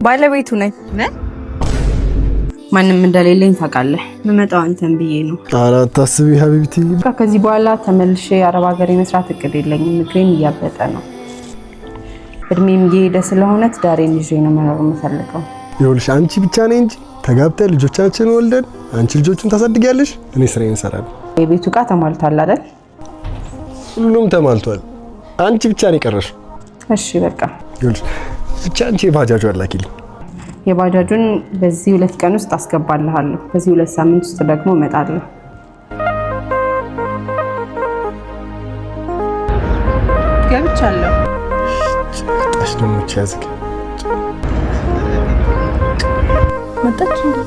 ባለቤቱ ነኝ። ማንም እንደሌለኝ ታውቃለህ። የምመጣው አንተን ብዬ ነው። ኧረ አታስቢ حبيبتي። በቃ ከዚህ በኋላ ተመልሼ አረብ ሀገር የመስራት እቅድ የለኝም። እግሬም እያበጠ ነው። እድሜም እየሄደ ስለሆነ ትዳሬን ይዤ ነው መኖር የምፈልገው። ይኸውልሽ አንቺ ብቻ ነኝ እንጂ ተጋብተን ልጆቻችንን ወልደን አንቺ ልጆቹን ታሳድጊያለሽ፣ እኔ ስራዬን እሰራለሁ። የቤቱ እቃ ተሟልቷል አይደል? ሁሉም ተሟልቷል። አንቺ ብቻ ነው የቀረሽው። እሺ በቃ። ይኸውልሽ ብቻ አንቺ የባጃጁን ላኪልኝ። የባጃጁን በዚህ 2 ቀን ውስጥ አስገባልሃለሁ። በዚህ 2 ሳምንት ውስጥ ደግሞ እመጣለሁ። ገብቻለሁ። መጣሽ ደግሞ ያዝግ። መጣች እንዴ?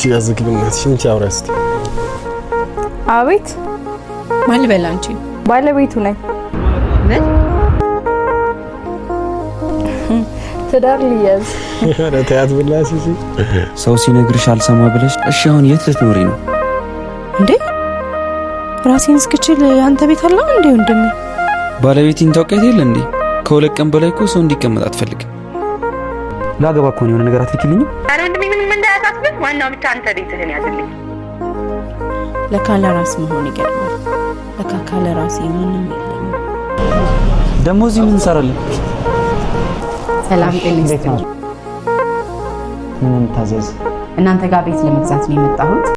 ያዝግ ብናትሽ እንቺ አውራ እስኪ። አቤት። ማን ልበል አንቺን? ባለቤቱ ነኝ። ምን? ትዳር ሊያዝ። ኧረ ተያት ብላሽ። እሺ። ሰው ሲነግርሽ አልሰማ ብለሽ፣ እሺ አሁን የት ልትኖሪ ነው? እንዴ፣ ራሴን እስክችል አንተ ቤት አለ እንዴ ወንድሜ? ባለቤቴን ታውቂያት የለ እንዴ? ከ2 ቀን በላይ እኮ ሰው እንዲቀመጥ አትፈልግም። ላገባ እኮ ነው። የሆነ ነገር አትልኪልኝም? ኧረ ወንድሜ ምንም እንዳያሳስብህ፣ ዋናው ብቻ አንተ ቤትህን ያዝልኝ። ለካ ለራስ መሆን ይገርማል። ለካ ካለ ራሴ ምንም የለኝም። ደግሞ እዚህ ምን እንሰራለን? ሰላም ጤና ይስጥልኝ። ምን እንታዘዝ? እናንተ ጋር ቤት ለመግዛት ነው የመጣሁት።